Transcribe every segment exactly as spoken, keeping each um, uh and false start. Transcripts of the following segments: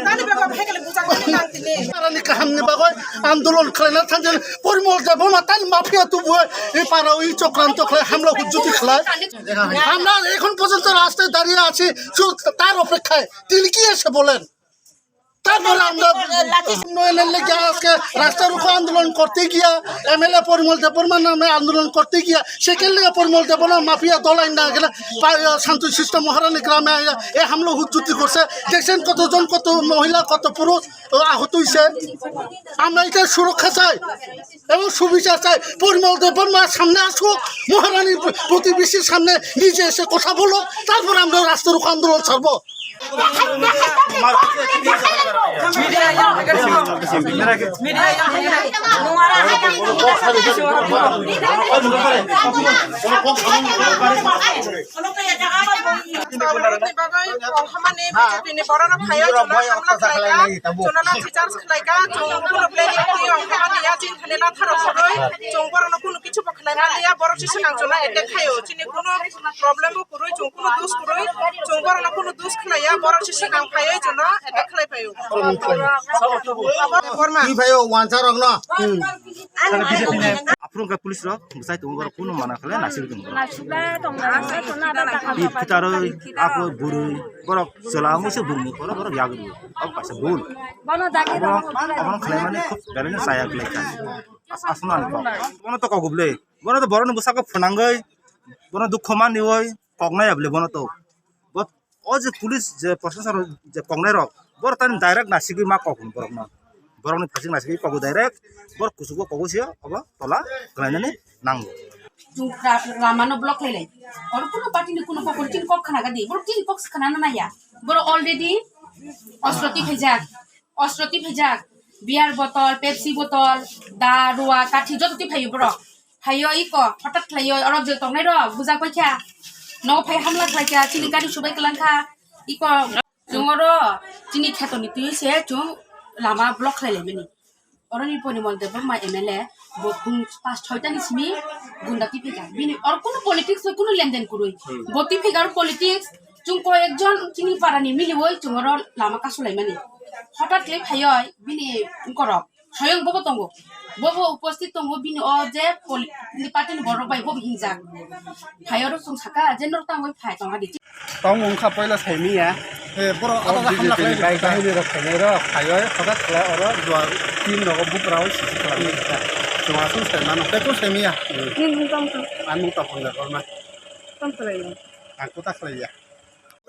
Tani bego phekele bujang tani nang tini. Parani kahamni bagwi andolon khlaina thangjani Porimol Debbarma tani mafia tubu e para ui chokranto khlai hamla hujjuti khlai. আমরা এখন পর্যন্ত রাস্তায় দাঁড়িয়ে আছি, শুধু তার অপেক্ষায়। তিনি কি এসে বলেন? তারপরে আমরা নয় লেন লেগে আজকে রাস্তার উপর আন্দোলন করতে গিয়া, এমএলএ পরিমল দেববর্মার নামে আন্দোলন করতে গিয়া, সেখান থেকে পরিমল দেববর্মা মাফিয়া দল আইন না গেলে পা-, শান্তশিষ্ট মহারানী গ্রামে আইয়া এ হামলা হুজ্জুতি করছে। দেখছেন কতজন, কত মহিলা, কত পুরুষ, ও, আহত হইছে। আমরা এটা সুরক্ষা চাই এবং সুবিচার চাই। পরিমল দেববর্মা সামনে আসুক, মহারানীর প্রতিবেশীর সামনে নিজে এসে কথা বলো, তারপর আমরা রাস্তার উপর আন্দোলন ছাড়বো। Ni bagwi, o, hamani B J P ni borok rok phaio, chwla hamla khlaika, chwla lathi charge khlaika, chwng kunu planning twi o hamani ya, chini thani latharok kwrwi, chwng borokno kunu kichu bo khlai manliya, borok se swnam chwla attack khaio, chini kunu problem bo kwrwi, chwng kunu dos kwrwi, chwng borokno kunu dos khlaiya, borok se swnam phaiwi chwla attack khlai phaio. Borma. Twi phaio wansa rokno. Aphuru wngkha police rok bwsai tongo, borok kunu mana khle naisingwi tongo. Naisingla tongo, naisingla tongo, abo Bi dakha phitaro dakha. Ako bwrwi borok chwla muisu bumung borok, borok yagwi abo kaisa bul. Bono dagi Abono, rok. Abono khlaimani khub belai no chaya khlai kha. As-, aswkno ani kok. Bono to kok bwle. Bono to borokni bwsako phwnangwi, bono dukho manwi, koknai ya bwle bono to. Bo, o je police je proshashan je koknai rok, borok tani direct nasigwi ma kok borokno. Borokni phasing nasigwi kogo direct, borok kuchugo kogo se obo tola kwlainani nango. Chwng ra-, lama no block khlai lai. Oro kuno party ni kuno kok, chini kok khna gadi. Borok chini kok se khna na naiya. Borok already ostro twi phaijak. Ostro twi phaijak. Beer botol, Pepsi botol, da, rua, kathi joto twi phaio borok. Phaio iko, hotat khlaio, oro je tongnai rok, bujak bai kha. Nogo phai hamla khlai kha, chini gari subai kwlang kha. Iko, chwng oro, chini kheto ni twi se chwng lama block khlai lai mani. Oro ni Porimol Debbarma M L A, bo phung pas choi ta ni simi gunda twi phaikha. Bini oro kuno politics bai kuno lenden kwrwi. Hmm. Bo twi phaikha oro politics, chwng koyek jon chini para ni miliwi chwng oro lama kasu lai mani. Hotat khe phaioi bini borok. Hayung bobo tongo. Bobo uposthit tongo, bini o je poli-, bini party ni borok bai bobo hingjak. Hayoro chwng saka je norok tangwi phai tong adi. Tong wngkha poila saimiya. Eh, borok o abo B J P hamla ni khlai bai rikha. Bahini rok phainai rok, phaioi hoda khlai oro duar tin nogo buprao sisi khlai rikha. Chwng aswk sai mano, tei kung saimiya. Nini mung tong tong. Ang mung tong tong da korma. Tong khlai. Ang kuta khlaiya.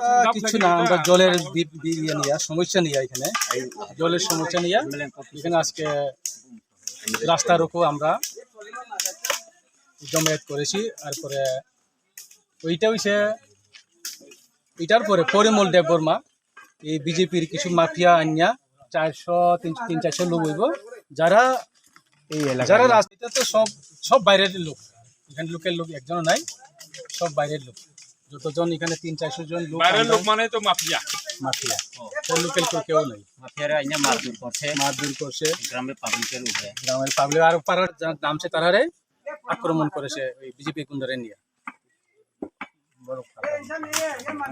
আহ, কিচ্ছু না, আমরা জলের B-, B-, ইয়ে নিয়ে, সমস্যা নিয়ে এখানে, জলের সমস্যা নিয়ে এখানে আজকে রাস্তা রোকো আমরা জমায়েত করেছি। তারপরে ওইটা হইছে, এটার পরে পরিমল দেববর্মা, এই বিজেপির কিছু মাফিয়া আনিয়া চারশো, তিন, তিন চারশো লোক হইব, যারা এই এলাকার যারা লোক। রাজনীতিতে তো সব, সব বাইরের লোক, এখানে লোকাল লোক একজনও নাই, সব বাইরের লোক। যতজন এখানে তিন চারশো জন লোক বাইরের আমরা লোক মানে তো মাফিয়া। মাফিয়া। ও। তো লোকাল কেউ, কেউ নেই। মাফিয়ারা এনে মারধর করছে। মারধর করছে। গ্রামের পাবলিকের উপরে। গ্রামের পাবলিক আর পাড়ার যা নামছে তারারে আক্রমণ করেছে ওই বিজেপি গুন্ডারে নিয়ে। বড় কথা।